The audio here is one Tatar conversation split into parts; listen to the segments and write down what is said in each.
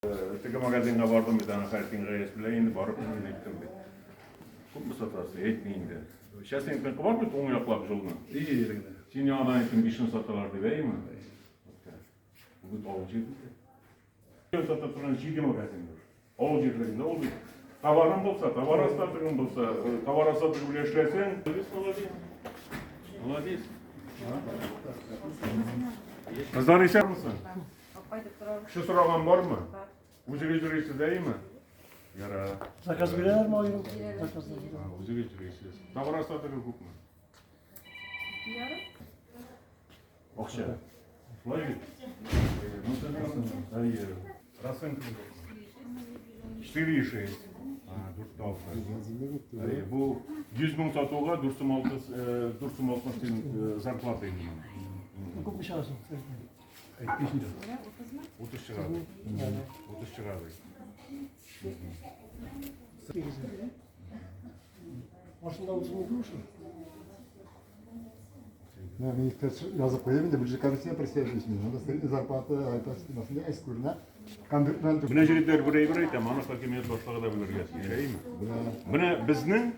Теге магазинга бардым бит, аны Хәлфин Гаяз белән инде барып мин әйттем бит. Күпме сатасыз? Әйтми инде. Сейчас син бар бит уң яклап юлны. Ие генә. Син яңадан әйттең, бишен саталар дип, әйеме? Бу бит авыл җирендә. Сата торган җиде магазин бар. Авыл җирлегендә ул бит. Товарың булса, товар остатогың булса, товар остатогы белән эшләсәң, молодец, молодец. Молодец. Кызлар исәнмесең? Кайтып торабыз. Кеше сораган бармы? Бар. Үзегез йөрисез, әйеме? Яра. Заказ бирәләрме аерым? Заказлар бирәләр. А, Үзегез йөрисез. Товар остатогы күпме? Ярым. Акча. Шулай бит? Ну, сезнең, әйе. Расценка күпме? 4,6. А, 4,6. Әйе, бу 100 мең сатуга 4 сум 6, 4 сум 60 тиен зарплата инде моның. Күпме чыгасың? Менә 30 мең. 30 чыга. 30 чыга. Башында 30 мең күрші. Менә министр язып куя инде бюджет комиссия председателе мин. Анда средняя зарплата айта системасында әз күренә. Конверттан Менә җегетләр бер әйбер әйтәм, аны хакимият башлыгы да белергә тиеш, әйеме? Менә безнең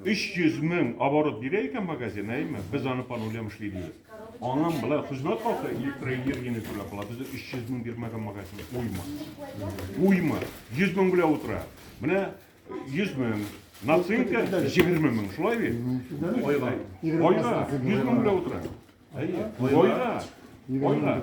300 мең оборот бирә икән магазин, әйеме? Без аны по нулям эшли дибез. Аның болай хезмәт хакы электроэнергияне түләп була. Бездә 300 мең бирмәгән магазин. Уйма. Уйма. 100 мең белән утыра. Менә 100 мең. Наценка 20 мең, шулай бит? Айга. Айга 100 мең белән утыра. Әйе. Айга. Айга.